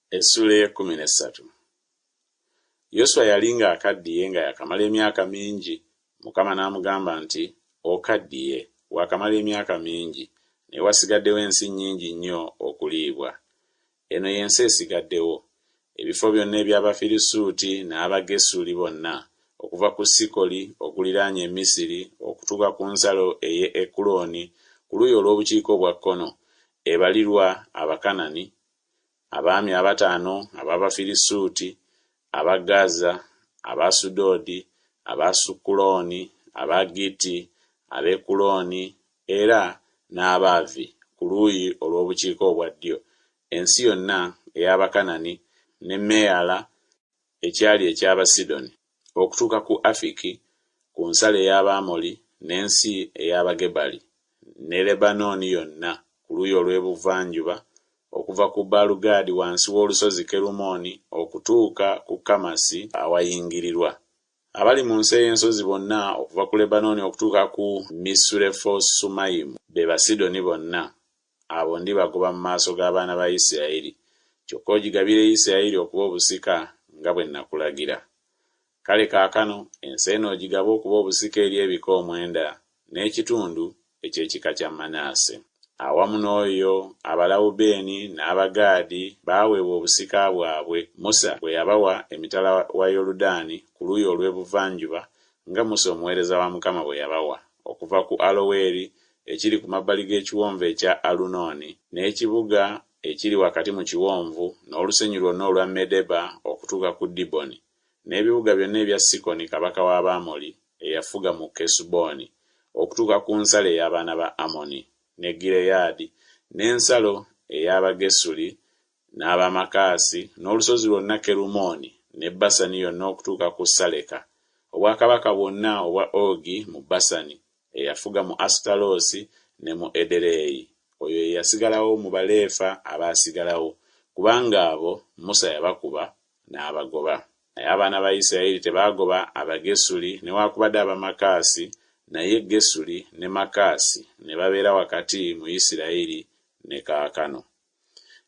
Essuula ey'ekkumi n'essatu. Yoswa yali ng'akaddiye nga yaakamala emyaka mingi, Mukama n'amugamba nti, Okaddiye, waakamala emyaka mingi, naye wasigaddewo ensi nnyingi nnyo okuliibwa. Eno y'ensi esigaddewo, ebifo byonna eby'Abafirisuuti n'Abagesuli bonna, okuva ku Sikoli okuliraanye Misiri okutuuka ku nsalo ey'e Ekuloni ku luuyi olw'obukiika obwa kkono, ebalirwa Abakanani, abaami abataano ab'Abafirisuuti, aba Gaza, ab'Asudoodi, ab'Asukulooni, Abagitti, ab'Ekuloni, era n'Abaavi ku luuyi olw'obukiika obwa ddyo, ensi yonna ey'Abakanani, ne Meyala, ekyali eky'Abasidoni, okutuuka ku Afiki, ku nsalo ey'Abamoli, n'ensi ey'Abagebali, ne Lebanooni yonna ku luuyi olw'ebuvanjuba, okuva ku Baalugaadi wansi w'olusozi Kerumooni okutuuka ku Kamasi awayingirirwa. Abali mu nsi ey'ensozi bonna okuva ku Lebanooni okutuuka ku Misurefosumayimu, be Basidoni bonna, abo ndibagoba mu maaso g'abaana ba Isirayiri, kyokka ogigabire Isirayiri okuba obusika nga bwe nakulagira. Kale kaakano ensi eno ogigabe okuba obusika eri ebika omwenda n'ekitundu eky'ekika kya Manase. Awamu n'oyo Abalawubeeni n'Abagaadi baaweebwa obusika bwabwe, Musa bwe yabawa emitala wa Yoludaani ku luuyi olw'ebuvanjuba, nga Musa omuweereza wa Mukama bwe yabawa, okuva ku Aloweri ekiri ku mabbali g'ekiwonvu ekya Alunooni, n'ekibuga ekiri wakati mu kiwonvu, n'olusenyi lwonna olwa Medeba okutuuka ku Diboni, n'ebibuga byonna ebya Sikoni kabaka w'Abamoli eyafuga mu Kesuboni, okutuuka ku nsalo ey'abaana ba Amoni, ne Gireyaadi, n'ensalo ey'Abagesuli n'Abamaakasi, n'olusozi lwonna Kerumooni, ne Basani yonna okutuuka ku Saleka, obwakabaka bwonna obwa Ogi mu Basani, eyafuga mu Asutaloosi ne mu Ederei, oyo ye yasigalawo mu Baleefa abaasigalawo, kubanga abo Musa yabakuba n'abagoba. Naye abaana ba Isirayiri tebaagoba Abagesuli newakubadde Abamaakasi, naye Gesuli ne Maakasi ne babeera wakati mu Isirayiri ne kaakano.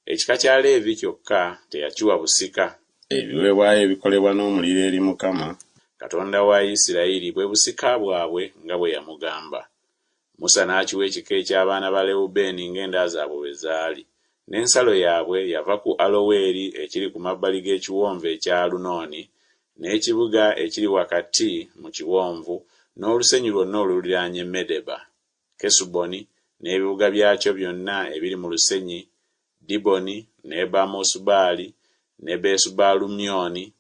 Ekika kya Leevi kyokka teyakiwa busika. Ebiweebwayo ebikolebwa n'omuliro eri Mukama, Katonda wa Isirayiri, bwe busika bwabwe nga bwe yamugamba. Musa n'akiwa ekika eky'abaana ba Lewubeeni ng'enda zaabwe bwe zaali. N'ensalo yaabwe yava ku Aloweri ekiri ku mabbali g'ekiwonvu ekya Alunooni, n'ekibuga ekiri wakati mu kiwonvu, n'olusenyi lwonna oluliraanye Medeba, Kesuboni n'ebibuga byakyo byonna ebiri mu lusenyi, Diboni, ne Bamosubaali, ne Besubaalumyoni,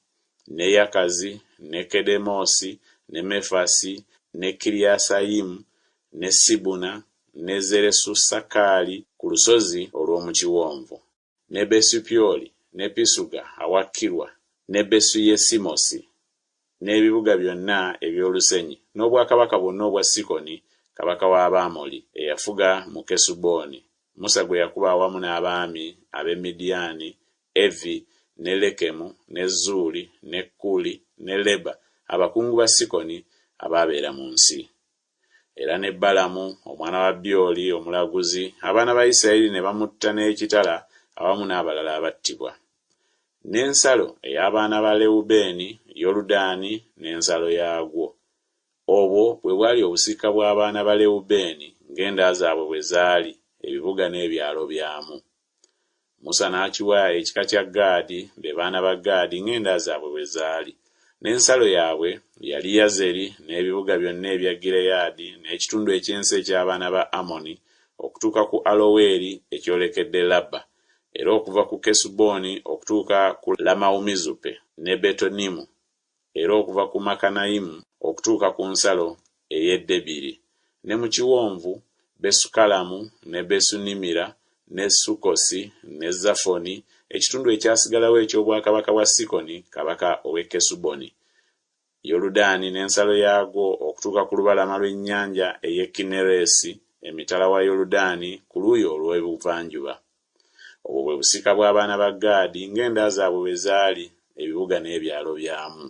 ne Yakazi, ne Kedemosi, ne Mefasi, ne Kiriasayimu, ne Sibuna, ne Zeresusakali ku lusozi olw'omu kiwonvu, ne Besupyoli, ne Pisuga awakkirwa, ne Besuyesimosi, n'ebibuga byonna eby'olusenyi, n'obwakabaka bwonna obwa Sikoni kabaka w'Abamoli, eyafuga mu Kesuboni, Musa gwe yakuba awamu n'abaami ab'e Midiyaani, Evi, ne Lekemu, ne Zuuli, ne Kuuli, ne Leba, abakungu ba Sikoni abaabeera mu nsi. Era ne Balamu omwana wa Byoli omulaguzi, abaana ba Isirayiri ne bamutta n'ekitala awamu n'abalala abattibwa. N'ensalo ey'abaana ba Lewubeeni, Yoludaani n'ensalo yaagwo. Obwo bwe bwali obusika bw'abaana ba Lewubeeni ng'enda zaabwe bwe zaali, ebibuga n'ebyalo byamu. Musa n'akiwa ekika kya Gaadi, be baana ba Gaadi ng'enda zaabwe bwe zaali. N'ensalo yaabwe yali Yazeri n'ebibuga byonna ebya Gireyaadi n'ekitundu eky'ensi eky'abaana ba Amoni okutuuka ku Aloweri ekyolekedde Labba, era okuva ku Kesuboni okutuuka ku Lamawumizupe ne Betonimu era okuva ku Makanayimu okutuuka ku nsalo ey'e Debiri, ne mu kiwonvu Besukalamu ne Besunimira ne Sukkosi ne Zafoni, ekitundu ekyasigalawo eky'obwakabaka bwa Sikoni kabaka ow'e Kesuboni, Yoludaani n'ensalo yaagwo okutuuka ku lubalama lw'ennyanja ey'e Kinneresi emitala wa Yoludaani ku luuyi olw'ebuvanjuba. Obwo bwe busika bw'abaana ba Gaadi ng'enda zaabwe bwe zaali, ebibuga n'ebyalo byamu.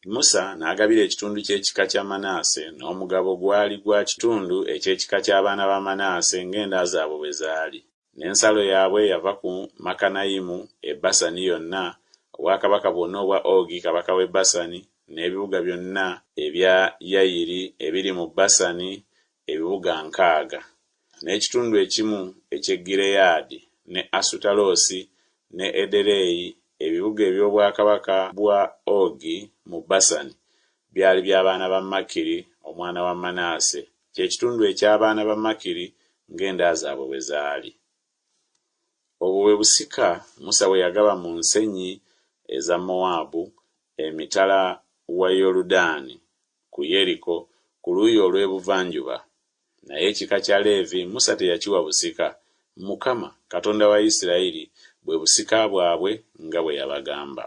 Musa n'agabira ekitundu ky'ekika kya Manase, n'omugabo gwali gwa kitundu eky'ekika ky'abaana ba Manase ng'enda zaabwe bwe zaali. N'ensalo yaabwe yava ku Makanayimu e Basani yonna, obwakabaka bwonna obwa Ogi kabaka w'e Basani, n'ebibuga byonna ebya Yayiri ebiri mu Basani, ebibuga 60. N'ekitundu ekimu eky'e Gireyaadi, ne Asutaloosi, ne Ederei, ebibuga eby'obwakabaka bwa Ogi mu Basani, byali bya baana ba Makiri omwana wa Manase, kye kitundu eky'abaana ba Makiri ng'enda zaabwe bwe zaali. Obwo bwe busika Musa bwe yagaba mu nsenyi eza Mowaabu emitala wa Yoludaani ku Yeriko ku luuyi olw'ebuvanjuba. Naye ekika kya Leevi Musa teyakiwa busika, Mukama, Katonda wa Isirayiri, bwe busika bwabwe nga bwe yabagamba.